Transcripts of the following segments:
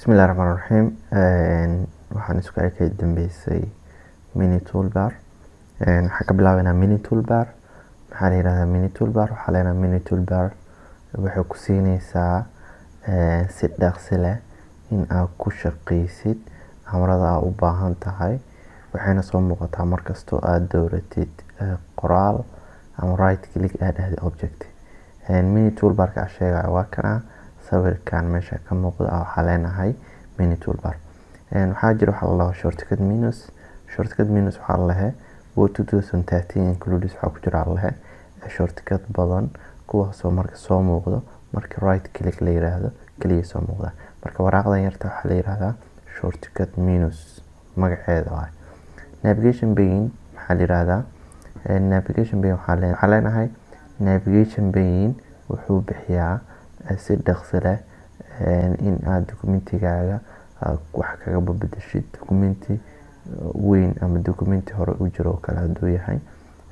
Bismillahi Raxmaani Raxiim. Waxaan isku arkay dambeysay mini toolbar. Waxaan ka bilaabeynaa mini toolbar. Maxaa la yihahdaa mini toolbar? Waxaa leenahay mini toolbar waxay ku siineysaa si dhaqsi leh in aad ku shaqeysid amarada aad u baahan tahay. Waxayna soo muuqataa markastoo aad dooratid qoraal ama right click aad dhahdid object. Mini toolbarka aan sheegayo waa kana sawirkan meesha ka muuqda. Waxaa leenahay mini toolbar. Waxaa jira waxa la dhaho shortcut menus. Shortcut menus waxaa la dhahay Word 2013 includes, waxaa ku jira la dhahay shortcut badan, kuwaasoo marka soo muuqdo marka right click la yiraahdo kaliya soo muuqda. Marka waraaqdan yarta waxaa la yiraahdaa shortcut menus magaceeda waay. Navigation pane maxaa la yiraahdaa? Navigation pane waxaa leenahay navigation pane wuxuu bixiyaa si dhaqsi leh in aad documentigaaga wax kaga bedeshid, documenti weyn ama documenti hore u jiro oo kale haduu yahay.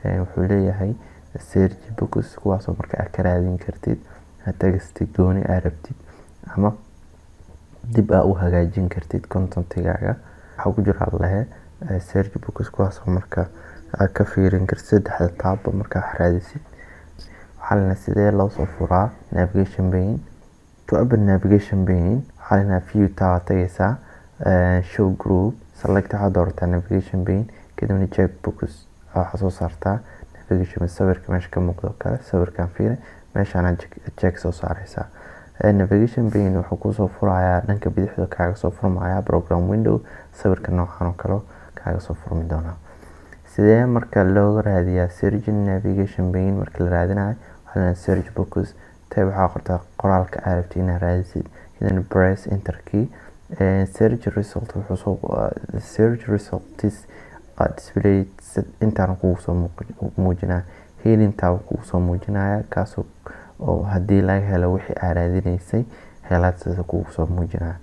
Wuxuu leeyahay search box, kuwaasoo marka aad ka raadin kartid text gooni aad rabtid ama dib aad u hagaajin kartid contentigaaga. Waxaa ku jira la dhahay search box, kuwaasoo marka aad ka fiirin kartid saddexda tab markaa wax raadisid. Waxaa leenahay, sidee loo soo furaa navigation pane? To open navigation pane, waxaa leenahay View tab aad tagaysaa, Show Group, select, waxaad doorataa navigation pane, kadibna check box waxaa soo saartaa navigation pane sawirka meesha ka muuqdo kale. Sawirkan fiiri, meeshaana check soo saareysaa. Navigation pane wuxuu kusoo furayaa dhanka bidixda, kaaga soo furmaya program window sawirka noocan oo kale kaaga soo furmi doonaa. Sidee marka looga raadiyaa search navigation pane? Marka la raadinayo, waxaa leenahay search box type, waxaa qortaa qoraalka aad rabtid inaad raadisid, then press Enter key. Search result wuxuu soo search results display intaan kugu soo muujinaya, heading tab kugu soo muujinaya, kaasoo oo haddii laga helo wixii aad raadineysay helaad sida kugu soo muujinaya.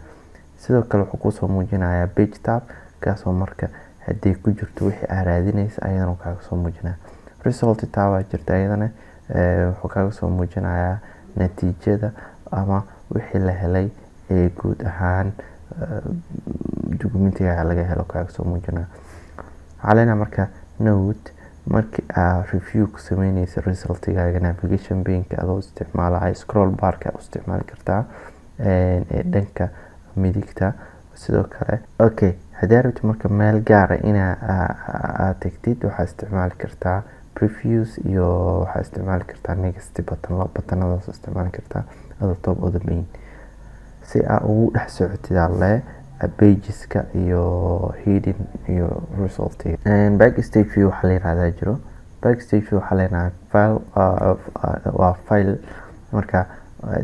Sidoo kale wuxuu kusoo muujinayaa page tab, kaasoo marka haddii ku jirto wixii aad raadineysa ayadana kaaga soo muujinaya. Result tab aa jirta, ayadana wuxuu kaaga soo muujinayaa natiijada ama wixii la helay ee guud ahaan documentiga laga helo kaaga soo muujinaya. Waxaa leenahay marka note, markii aad review ku sameyneysa resultigaaga navigation pane-ka adoo isticmaalaya scroll barka u isticmaali kartaa ee dhanka midigta. Sidoo kale, okay, haddii aad rabtid marka meel gaara ina aad tagtid, waxaa isticmaali kartaa previous iyo waxaa isticmaali kartaa next button. Laba buttonadaas isticmaali kartaa adoo top of the pane si aa ugu dhex socotid alle pageska iyo heading iyo resultiga. Backstage view waxaa la yirahdaa jiro. Backstage view waxaa leenahay file waa file marka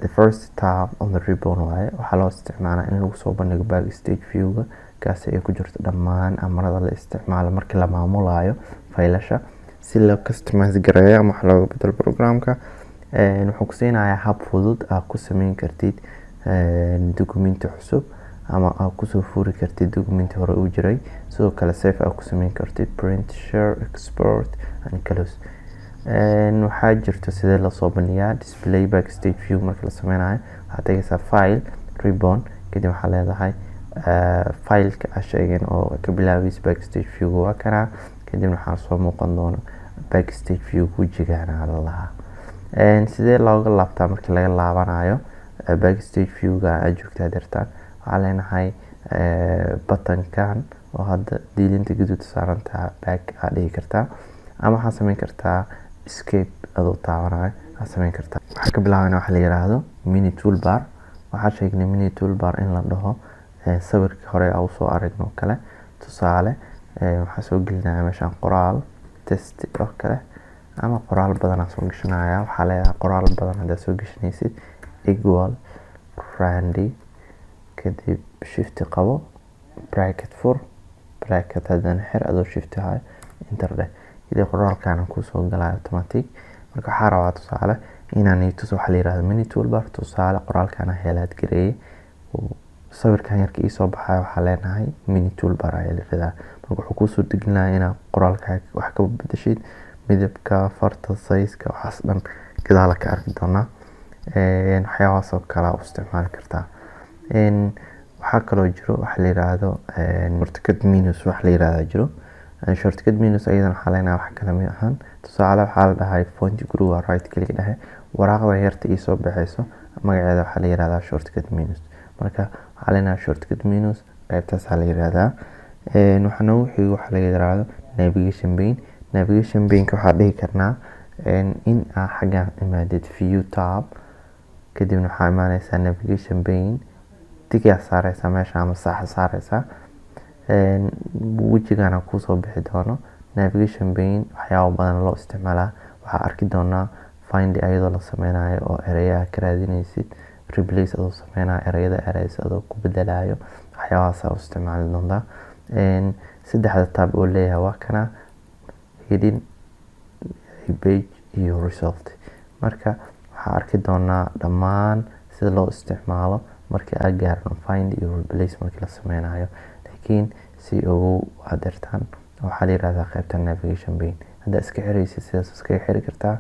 the first tab on the ribbon waaye. Waxaa loo isticmaalaa in lagu soo bandhigo backstage viewga, kaasi ay ku jirto dhammaan amarada la isticmaalo markii la maamulayo faylasha, si loo customize gareeyo ama wax looga bedelo programka. Wuxuu ku siinayaa hab fudud aad ku sameyn kartid documenti cusub ama aad kusoo furi kartid documenti hore u jiray. Sidoo kale save aad ku sameyn kartid, print, share, export and close. Waxaa jirto sidee lasoo bandhigaa display backstage view. Marka la sameynayo, waxaad tagaysaa File, Ribbon, kadib waxaa leedahay fileka a sheegeen oo ka bilaabaysa backstage view waa kanaa. Kadibna waxaa soo muuqan doona backstage view wejigaana la lahaa. Sidee looga laabtaa? Markii laga laabanayo backstage viewga aad joogtaa dirtaan, waxaa leenahay buttonkan oo hadda diilinta gaduud saarantaha back aad dhihi kartaa, ama waxaad sameyn kartaa Escape adoo taabanayo aad sameyn kartaa. Waxaa ka bilaabana waxa la yiraahdo mini toolbar. Waxaa sheegnay mini toolbar in la dhaho sawirka hore aan usoo aragno kale. Tusaale, waxaa soo gelinaya meeshaan qoraal test oo kale ama qoraal badan aan soo gashanaya. Waxaa leedahay qoraal badan haddaad soo gashanaysid, equal randi, kadib Shift qabo, bracket fur, bracket haddana xir adoo Shift hayo, Enter dheh. Kadib qoraalkaana kusoo galaya automatic. Marka waxaa rabaa tusaale inaan tuso waxaa la yirahdo mini toolbar. Tusaale, qoraalkaana highlight gareeyay, sawirkan yarka iisoo baxaya waxaa leenahay mini toolbar ayaa la yirahdaa. Marka wuxuu kuusoo deginaya inaad qoraalkaaga wax ka bedeshid, midabka farta, sizeka, waxaas dhan gadaala ka arki doonaa. Waxyaabahaas oo kale u isticmaali kartaa. Waxaa kaloo jiro waxa la yiraahdo shortcut menus. Wax la yiraahdo jiro shortcut menus, ayadana waxaa leenahay wax kale ma ahan. Tusaale, waxaa la dhahay font group, waa right click dhexe, waraaqda yarta ii soo baxayso magaceeda waxaa la yirahdaa shortcut menus. Marka waxaa leenahay shortcut menus qaybtaasaa la yirahdaa. Waxaa noogu xigo waxa la yiraahdo navigation pane. Navigation pane-ka waxaa dhihi karnaa in aa xaggan imaadid view tab, kadibna waxaa imaaneysaa navigation pane, tick-gaa saareysaa meesha ama saxa saareysaa, wejigana kusoo bixi doono. Navigation pane waxyaabo badan loo isticmaalaa. Waxaa arki doonaa find ayadoo la sameynayo oo ereyaha ka raadineysid, replace adoo sameynayo, ereyada ereysa adoo ku bedelayo, waxyaabahaas u isticmaali doontaa. Saddexda tab oo leeyahay waa kana: heading, page iyo result. Marka waxaa arki doonaa dhammaan sida loo isticmaalo markii aad gaarno find iyo replace markii la sameynayo. Laakiin si ogow hadeertaan waxaa la yirahdaa qaybta navigation pane. Haddaa iska xiraysid, sidaas iskaga xiri kartaa.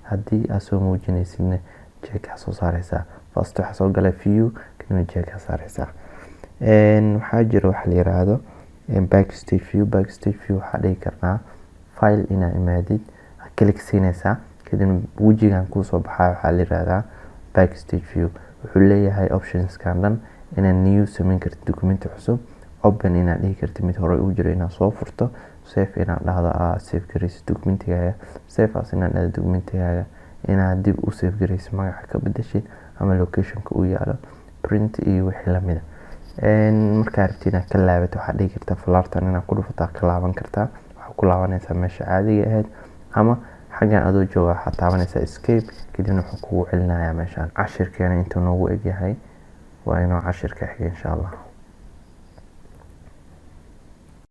Haddii aad soo muujinaysidna, check aa soo saareysaa. First waxaa soo galay view, kadibna check aa saareysaa. Waxaa jira waxa la yiraahdo backstage view. Backstage view waxaa dhihi karnaa file inaa imaadid, click siinaysaa, kadibna wejigan kuusoo baxaya waxaa la yirahdaa backstage view. Wuxuu leeyahay optionskan dhan: inaad new sameyn kartid documenti cusub, open inaad dhihi kartid mid hore u jiro inaad soo furto, save inaad dhahdo, aad save garaysid documentigaaga, save as inaad dhahdo documentigaaga, inaad dib u save garaysid, magaca ka bedeshid ama locationka uu yaalo, print iyo wixii lamida. Markaa rabtid inaad ka laabato, waxaad dhihi kartaa falaartan inaad ku dhufataa, ka laaban kartaa. Waxaa ku laabanaysaa meesha caadiga ahayd, ama xaggan adoo jooga waxaad taabanaysaa escape, kadibna wuxuu kugu celinayaa meeshaan. Cashirkeena intuu noogu egyahay. Waa inuu cashirka xiga, insha Allah.